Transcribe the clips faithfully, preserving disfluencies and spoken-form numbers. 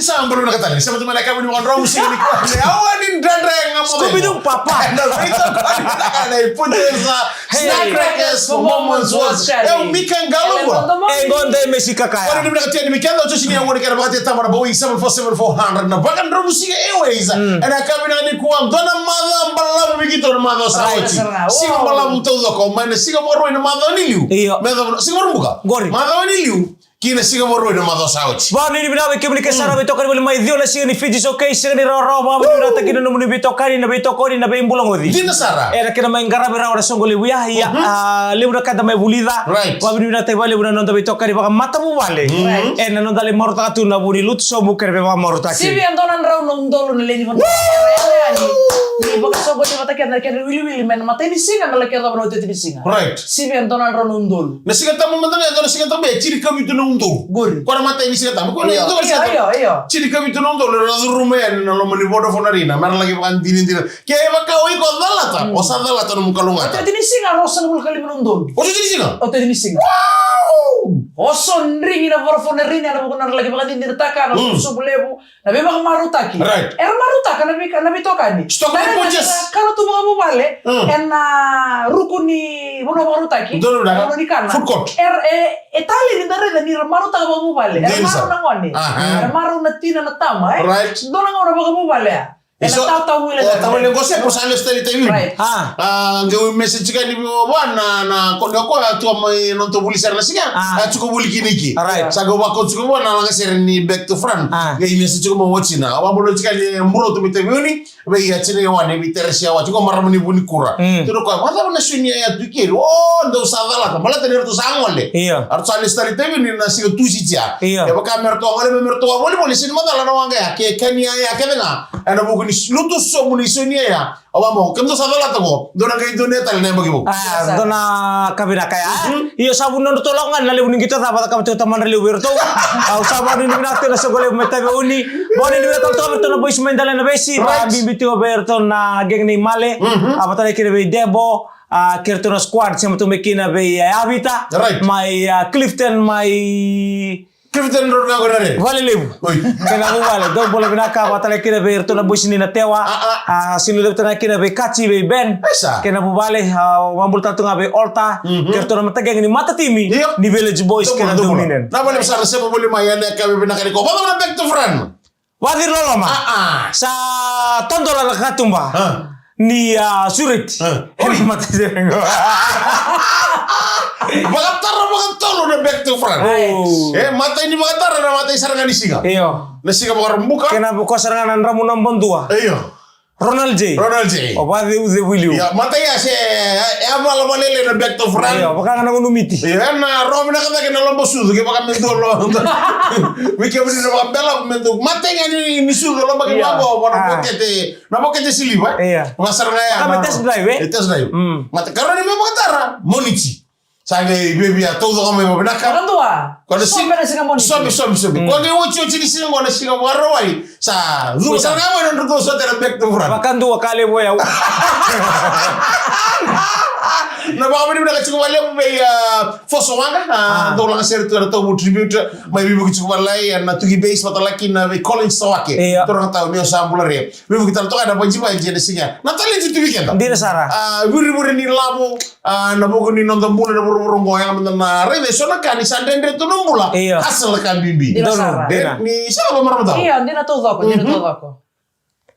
Sa bula vinaka tale, sa bula vinaka tale, ni vakadromu siga nikua. Aua ni dredre ga mo. Scooby-Doo papa. Na veitokoni vinaka na iputesa. Hey. Snack Crackers for Moments was sharing. E o Mika Galuva. E qo dai me sikakaya. Ora ni vinaka tale ni Mika, dou sini ya wani kera vakati tama na Boeing seven four seven four hundred na vakadromu siga Airways. Ena ka vinaka nikua, dua na macawa balavu vei keitou na macawa sa oti. Siga balavu taucoko, mai na siga Vakarauwai na macawa ni liu. Io. Macawa, siga Vakaraubuka. Qori. Macawa ni liu. Ki na siga Vakarauwai na macawa sa oti. Vanuinui vinaka vei kemuni kece sara veitokoni voli mai Ciwa na Siga ni Fiji Showcase, siga ni rawarawa, vanuinui vinaka kina nomuni veitokani, na veitokoni, na veibulagoci. Dina sara. Era kena mai qaravi rawa na soqo levu ya, ia, a, levu na ka da mai vulica. Right. Vanuinui vinaka vakalevu na noda veitokani vakamatavuvale. Right. Ena noda lai marautaka tu na vu ni lotu sobu kei na veivakamarataki. Sivia dua na drau na udolu na lewe ni vanua. Ni vakasoqoni vata kece na kena wiliwili mai na matai ni siga na laki yacova na iotioti ni siga. Right. Sivia dua na drau na udolu. Na Siga Tabu mada ga, e dua na Siga Tabu e tinikavitu na udolu. Qori. Ko na matai ni Siga Tabu. Ko na Io, dua na Siga io, Tabu. Io, io. Tinikavitu na udolu era curuma yani na loma ni Vodafone Arena, mera laki vakadinadina. Kevaka o iko calata, o sa calata nomu kalougata. Iotioti ni siga, ruasagavulu ka lima na udolu. Iotioti ni siga? Iotioti ni siga. Wow! O sa drigi na Vodafone Arena, na vuku na laki vakadinadinataka na sobu levu. Na veivakamarautaki. Right. Era marautaka na vei-, na veitokani. Stock repurchase. Era kala tu vakavuvale ena ruku ni vanua vakarautaki. Donu na vanua ni kana. Food court. Era, e, e talei ni da raica ni ra marautaka vakavuvale. Era marau na gone. Aha. Era marau na tina na tama, e. Right. Dua na gauna vakavuvale, a. Ena tautauvula. Tauvula qo se ko sa lesu tale i Taveuni. Right. A. A, qai message ka ni vua na, na, ko ni ko a tu mai na noda vuli sara na siga. A. A tiko vuli kina iki. Right. Sa qai vakau tiko vua na lagasere ni Back to Front. A. Qai message tiko mai o tina. Au a bolo tiko ni bro tu mai Taveuni. Vei a tina Ioane, vei Teresia Ioane. Tiko marama ni Vunikura. Mm. Tiko ko a, vacava na soni ya tu keri. O, dou sa calata. Baleta ni ratou sa gole. Io. A ratou sa lesu tale i Taveuni na siga Tusiti ya. Io. E vaka me ratou a gole, me ratou a volivoli, sega ni macala na waqa ya. Ke kania ya kece ga. Ena vuku ni lotu sobu ni soni ya. Au a mo, kemudou sa calata qo, dou na qai donuya tale na yabaki vou. A, dua na ka vinaka ya. Io, sa vu ni nodratou lako ga na levu ni qito ca vata ka vata tamadra levu vei iratou. Au sa vanuinui vinaka tiko na soqo levu mai Taveuni. Vanuinui vinaka tale tiko vei iratou na boys mai Delainavesi. Right. Vabibi tiko vei iratou na gang nei Male. A, vata kei iratou vei Debo. A, kei iratou na squad, sema tu mai kina vei, e, Avita. Right. Mai, a, Clifton, mai Clifton Road ga qori na re. Valelevu. Oi. Kei na vuvale, dou bula vinaka, vakatale kina vei iratou na boys ni Natewa. A, a. A, sega ni levu tale ga kina vei Kaji, vei Ben. Aisa. Kei na vuvale, a, vakabula tale tu ga vei Olta. Mhm. Kei iratou na mataqegi ni matatimi. Io. Ni Village Boys, dou bula, kei na dou bula. Dominion. Na vale sa na sema voli mai, ena ka vei vinaka ni ko. Vata na Back to Front. Vaciri loloma. A, a. Sa tadola na katuba. A. Ni, a, sureti. A. Oi. Ena matai sere qo. Vakatara vakatolu na Back to Front. Right. E, matai ni vakatara na matai sara ga ni siga. Io. Na siga Vakaraubuka. Kei na vaka sara ga na dramu naba dua. Io. Ronald J. Ronald J. O vaceucevu i liu. Ia, matai ya se, e, e a valavala lailai na Back to Front. Io, vaka ga na gunu miti. Io, ena rawa vinaka cake na loba sucu, kevaka me dua lo. Vei kemuni na vakabela, me dua. Matai ga ni, ni sucu, loba kevaka, io, vua na, a, vokete. Na vokete siliva, e? Io. Vakasara ga ya. Vaka me test drive, e? E test drive. Mm. Mata karua ni veivakatara, Moniti. Sa qai viavia taucoko mai vavinaka. Vakadua. Ko na si-, sobe na siga Moniti. Sobe, sobe, sobe. Mm. Ko qai otioti ni siga qo na siga Vakarauwai. Sa curu sara ga mai na nodratou sota na Back to Front. Vakadua ka levu o yau. Na vakavinavinaka tiko vakalevu vei, a, Foso Waqa, a, dou lagasere tu ena Tauvu Tribute, mai veivuke tiko vakalailai, ena Tuki Base, vata kei na vei Collins Sawake. Io. Turaga tau ni o sa bula re. Veivuke tale toka ena Vajivaji ena siga. Na talenti tu vei keda. Dina sara. A, vurevure ni lavo, a, na vuku ni noda bula na vuravura oqo, yaga mada na raica eso na ka ni sa dredre tu na bula. Io. Hustle ka bibi. Dina sara. Dina. E, ni sa lavo marama tau. Io, dina taucoko, dina taucoko.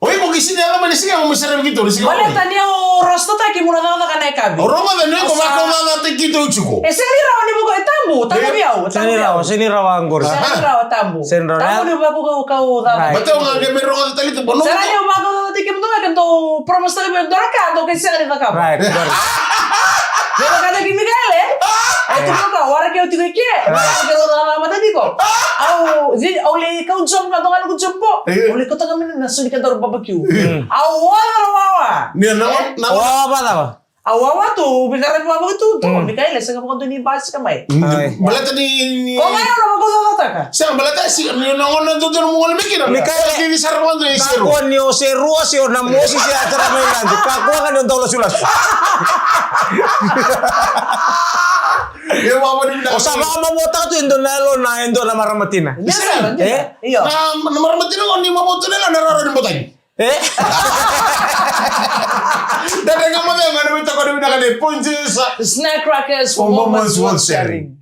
O iko qai sini yaga mai na siga, mo sere vei keitou na siga. Baleta ni au roastetaki mo na cakacaka na yakavi. O rogoca ni o iko vakaucacataki keitou tiko. E sega ni rawa ni vuku e tabu, tabu vei au, tabu vei au. Sega ni rawa, sega ni rawa qori. Sega ni rawa tabu. Sega ni rawa. Tabu ni vakaucacataki. Baleta au ga qai mai rogoca tale tu, bono. Sega ni vakaucacataki kemudou ga ke dou promise-taka vei au dua na ka, dou qai sega ni cakava. Right, right. Dou cakava ki Mikaele. E tu ka, wara ke au tiko i ke. Right. Wara ke au cakava mata tiko. Au, au lai kau job ga, dou ga noqu job qo. Io. Au lai kauta ga mai na soni kedaru barbecue. Mm. Au wawa na wawa. Ni na, e? Na wawa cava? Au wawa tu, veiqaravi wawa tu, tu. Mm. Mikaele, sega vakadua ni basika mai. Mm. Ai. Baleta ni, ni. Ko mai au na vakaucacataka. Sega, baleta si, ni na gona dodonu mo gole mai kina. Mikaele. Ni sara vakadua ni seru. Kakua ni o se rua, se o na mosi, se a tara mai ladu. Kakua ga ni o dau lasulasu. Io, wawa ni vinaka. Sa vakamavotaka tu e dua na yalo na, e dua na marama tina. Dina sara, dina. E? Io. Na, na marama tina qo ni mavotu na yalo na raro ni botaki. E? Dada, qai mo cegu ena veitokoni vinaka nei Punjas. Snack crackers for moments worth sharing.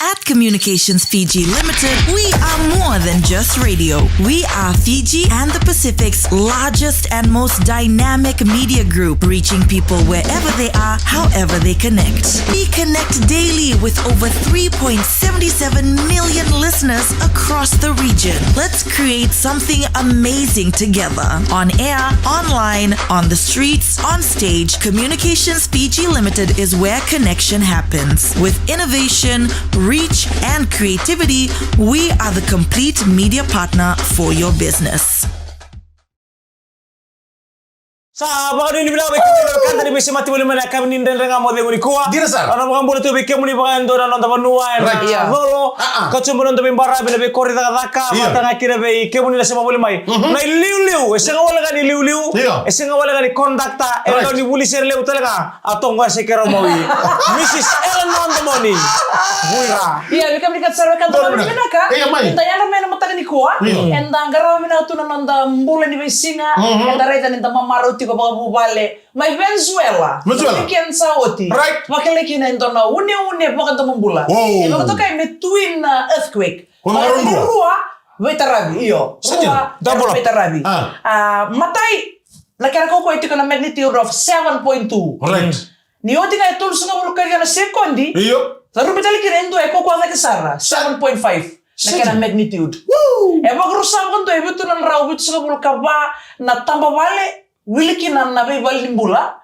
At Communications Fiji Limited, we are more than just radio. We are Fiji and the Pacific's largest and most dynamic media group, reaching people wherever they are, however they connect. We connect daily with over three point seven seven million listeners across the region. Let's create something amazing together. On air, online, on the streets, on stage, Communications Fiji Limited is where connection happens. With innovation, reach, and creativity, we are the complete media partner for your business. Sa vakanuinui vinaka vei kemuni na wekada ni veisemati voli mai na yakavi ni Dredre Ga Mo Cegu nikua. Dina sara. Au na vakabula tu vei kemuni vaka e dua na noda vanua ena colo. Ka tu mai noda veibaravi na veikoro ni cakacaka, vata ga kina vei kemuni na sema voli mai. Na iliuliu, e sega wale ga ni iliuliu, e sega wale ga ni kondakta, e dau ni vuli sere levu tale ga. A toqo e se kerau mawi. Misis Eleanor Domoni. Vuira. Ia, vei kemuni ka sara, ka donu vinaka. Ia, mai. Eda yadra mai na mataka nikua. Eda qarava vinaka tu na noda bula ni veisiga. Eda raica ni da mamarau tiko vakavuvale. Mai Venezuela. Venezuela. Na weekend sa oti. Right. Vakilai kina e dua na uneune vakadomobula. E vakatokai me twin, uh, earthquake. Rua veitaravi, io. Rua veitaravi. A, matai, na kena kaukaua e tiko na magnitude of seven point two. Right. Ni oti ga e tolusagavulu ka ciwa na sekodi. Io. Sa rubi tale kina e dua e kaukaua cake sara, seven point five. Na kena magnitude. E vakarusa vakadua e vitu na drau vitusagavulu ka va na tabavale, wili kina na veivale ni bula.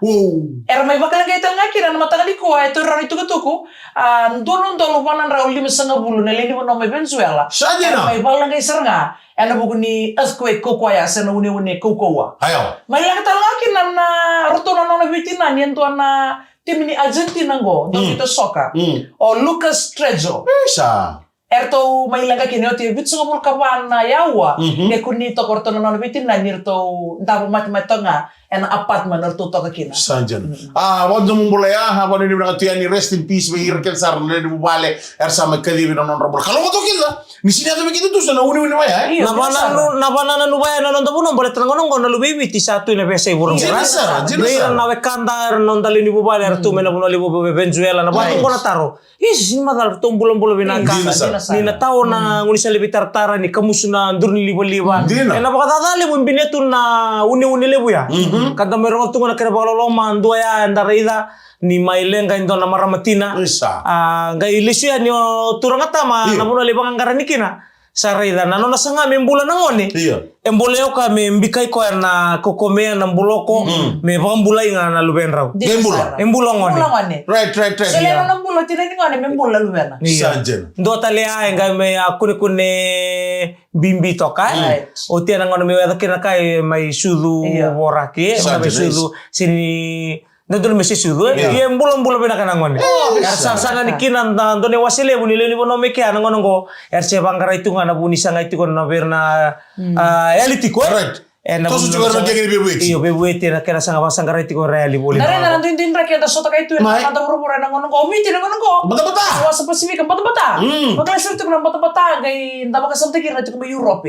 Era mai vakaleqai tale ga kina na mataka nikua e tauri rau na itukutuku, a, dua na udolu va na drau limasagavulu na lewe ni vanua mai Venezuela. Era mai vakaleqai sara ga ena vuku ni earthquake kaukaua ya, se na uneune kaukaua. Mai leqa tale ga kina na ratou na nona veitinani e dua na timi ni Argentina qo, dau vita soka, o Lucas Trejo. Eratou mai leqa kina e oti e vitusagavulu ka va na aua. Ke kua ni toka o ratou na nona veitinani, ni ratou davo matemate toka ga ena apartment eratou toka kina. Sa dina. A, vakadomobula ya, a, vakanuinui vinaka tu yani, rest in peace vei ira kece sara na lewe ni vuvale era sa mai kacivi na nodra bula. Ka lako toka kina ni sini yaco vei keda tu sa na uneune vaya, e? Na vananu, na vananu vaya na noda vanua, baleta na gauna qo na luvei Viti sa tu ena veiyasai vuravura. Dina sara, dina sara. Vei ira na wekada era na noda lewe ni vuvale era tu mai na vanua levu vei Venezuela, na vatu qo na taro. Isi, ni macala ratou bulabula vinaka. Ni na tao na gaunisala veitaratara ni kamusu na duru ni livaliva. Ena vakacaca levu e binia tu na uneune levu ya. Ka da mai rogoca tu ga na kena vakaloloma dua ya eda raica ni mai leqa e dua na marama tina. A, qai lesu yani o turaga tama na vanua lai vaqaqara yani kina. Sa raica na nona saga me bula na gone. E bole oka me bikai koya na kokomea na buloko, me vakabulai ga na luvedrau. E bula o gone. Right, right, right. Solia na nona bula o tina ni gone me bula na luvena. Dua tale ya e qai mai a kunekune bibi toka. O tia na gone me yaco kina na ka e mai sucu voraki, e mai sucu sini Dodonu me se sucu, e? Ia e bulabula vinaka na gone. Era sasaga ni kina na dua na iwase levu ni lewe ni vanua mai kea na gone oqo. Era se vaqarai tu ga na vu ni sagai tiko na vei ira na, a, yali tiko, e? Ena toso tiko na kena veivueti. Io, veivueti na kena saga vaqarai tiko era yali voli. Na raica na duidui draki eda sota kai tu ena noda vuravura ena gone oqo. O Viti na gone oqo. Batabata. Wasa Pasifika, batabata. Vakalaisai tiko na batabata, qai da vakasamataki ira na tiko mai Europe.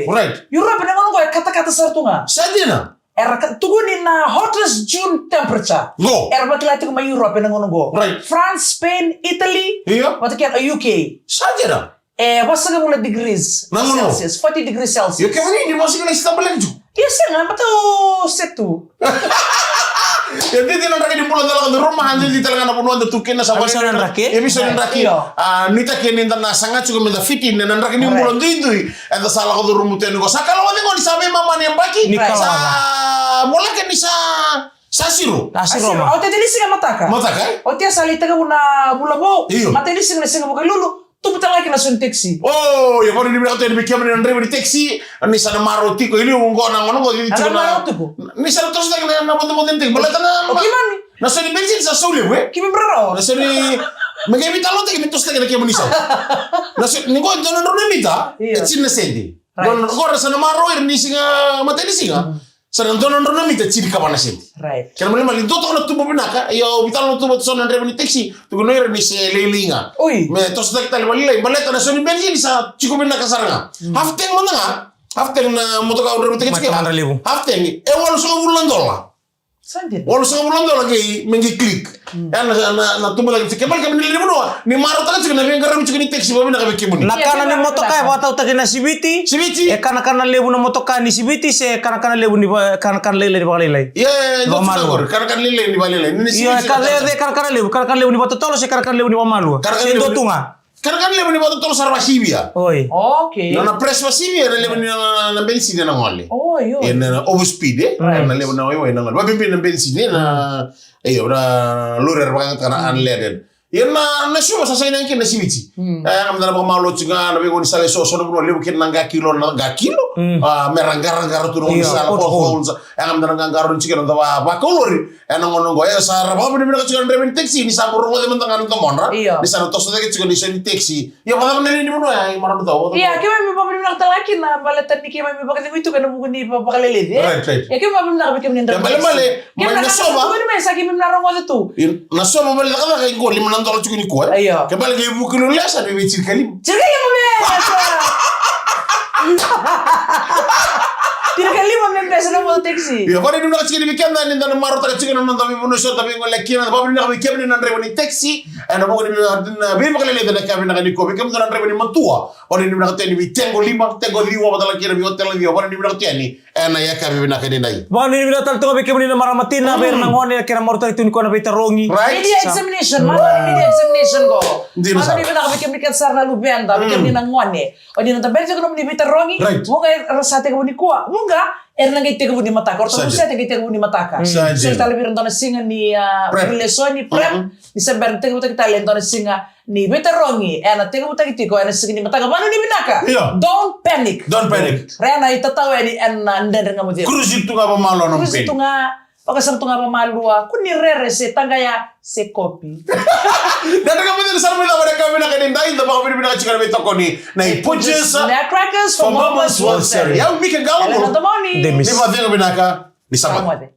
Europe na gone oqo e katakata sara tu ga. Sa dina. Era tukuni na hottest June temperature. Era vakila tiko mai Europe ena gauna oqo. France, Spain, Italy, vata kei na U K. Sa dina. E vasagavulu degrees Celsius, forty degrees Celsius. Io, kemuni ni mosika na isi tabaleki tu. Ia sega, mata o setu. Ia didi na draki ni bula da lako curuma, a didi tale ga na vanua da tu kina sa vasa na draki. Ia visa na draki. A, nuitaki ni da na saga tiko me da fiti ina na draki ni bula duidui. Eda sa lako curuma tu yani qo. Sa kalawa ni qo ni sa veimama ni yabaki. Ni kalawa. Sa voleka ni sa, sa siro. Sa siro ma. Oti e tini siga mataka. Mataka, e? Oti e sa lai tekivu na vula vou. Io. Mata ni siga na siga Vukelulu. Tubu tale ga kina so ni taxi. O, ia vakanuinui vinaka tu yani vei kemuni na draiva ni taxi. Ni sa na marau tiko i liu qo na gauna qo. Ni sa na marau tiko. Ni sa na tosotaki na vodovodo ni taxi. Baleta na. O keimami. Na so ni benzin sa sau levu, e? Keimami rarawa. Na so ni, me qai veitalanoataki me tosotaki na kemu ni sau. Na so ni qo e dua na drau na mita, e tini na sede. Qo na sa na marau ira ni siga, mata ni siga. Sa na dua na drau na mita, tini ka va na sede. Right. Kena malimali, dua toka na tuba vinaka, io, vitala na tuba, so na draiva ni taxi, tukuna o ira ni se lailai ga. Oi. Me tosotaki tale vakalailai, baleta na so ni benzini sa tiko vinaka sara ga. Mm. Half tank mada ga, half tank na motoka au draiva ni taxi. Mata kei madra levu. Half tank, e walusagavulu na dola. Sa dina. Walusagavulu na dola kei, me qai click. Mm. Ya na, na, na tuba cake tiko. Kevaka kemuni na lewe ni vanua, ni marautaka tiko na veiqaravi tiko ni taxi, vakavinaka vei kemuni. Na kana ni motoka e vakatautaki na siviti. Siviti. E kanakana levu na motoka ni siviti, se kanakana levu ni va-, kanakana lailai ni vakalailai. Ia, ia, ia, dua tu sa qori, kanakana lailai ni vakalailai. Ni siviti, e ka-, kanakana levu, kanakana levu ni vakatotolo, se kanakana levu ni vakamalua. Kanakana levu ni, se dua tu ga. Kanakana levu ni vakatotolo sa ra vakasivia. Oi. Okay. Na, na pressure vakasivia, na levu ni na, na, na benzini na gole. Oi, oi. E na, na overspeed, e? Right. Na levu na, oi, oi, na gole. Vakabibi na benzini, na, e, na lori era vakayagataka na unleaded. Ia na, na suva sa saini kina na siviti. Mm. E, yaga mada na vakamalua tiko ga, na veigauna ni sala eso, so na vanua levu kina na qakilo, na qakilo. Mm. A, me ra qaraqara tu na gauna ni sala, potholes. Yaga mada na qaqarauni tiko na cava, vakaulori. Ena gauna oqo, e sa ra vakavinavinaka tiko na draiva ni taxi, ni sa bau rogoca mada ga na domodra. Io. Ni sa na toso cake tiko ni so ni taxi. Io, vakacava na lewe ni vanua ya, e marama tau, vakacava? Ia, keimami vakavinavinaka tale ga kina, baleta ni keimami vakacegui tu ena vuku ni va-, vakaleleci, e? Right, right. Ia, keimami vakavinavinaka vei kemuni na draiva ni taxi. Ia, baleta me, kemuni na sova. Kemuni me sa keimami na rogoca tu. Io, na sova vale cakacaka qo, lima na dola tiko nikua, e? Io. Kevaka e vuki lulea sa na vei tinikalima. Tinikalima me sa. Tinikalima me bese na moto taxi. Io, vakavinavinaka tiko ni vei keda ni da na marautaka tiko na noda veivanua eso da veigole kina. Vakavinavinaka vei kemuni na draiva ni taxi. Ena vuku ni vei-, na veivakaleleci ena yakavi vinaka nikua. Vei kemuni na draiva ni matua. Vakavinavinaka tu yani vei taqo lima, taqo ciwa, vata kei na vei otela ciwa. Vakavinavinaka tu yani ena yakavi vinaka ni dai. Vakavinavinaka tale tu ga vei kemuni na marama tina, vei ira na gone, kena marautaki tu nikua na veitarogi. Right. Media examination, marautaki media examination qo. Dina sara. Vakavinavinaka vei kemuni kece sara na luveda, vei kemuni na gone. O ni na tabeli tiko nomuni veitarogi, right, vuqa era sa tekivu nikua, vuqa era na qai tekivu ni mataka. O ratou sa qai tekivu ni mataka. Sa dina. Soli tale vei ira dua na siga ni, a, prep. Ni lesoni, prep. Mhm. Ni se bera ni tekivutaki tale e dua na siga ni veitarogi, ena tekivutaki tiko ena siga ni mataka. Vakanuinui vinaka. Io. Don't panic. Don't panic. Rai na itatau yani ena dredre ga mo cegu. Cruise tu ga vakamalua, no pain. Cruise tu ga. Vakasama tu ga vakamalua, kua ni rere se taqaya se kopi. Dredre ga mo cegu sara mai cava na yakavi vinaka ni dai, da vakavinavinaka tiko na veitokoni na Ipujis Nutcrackers for moments worth sharing. Au Mika Qalo. Elena Tomoni. Ni vakacegu vinaka, ni sa moce.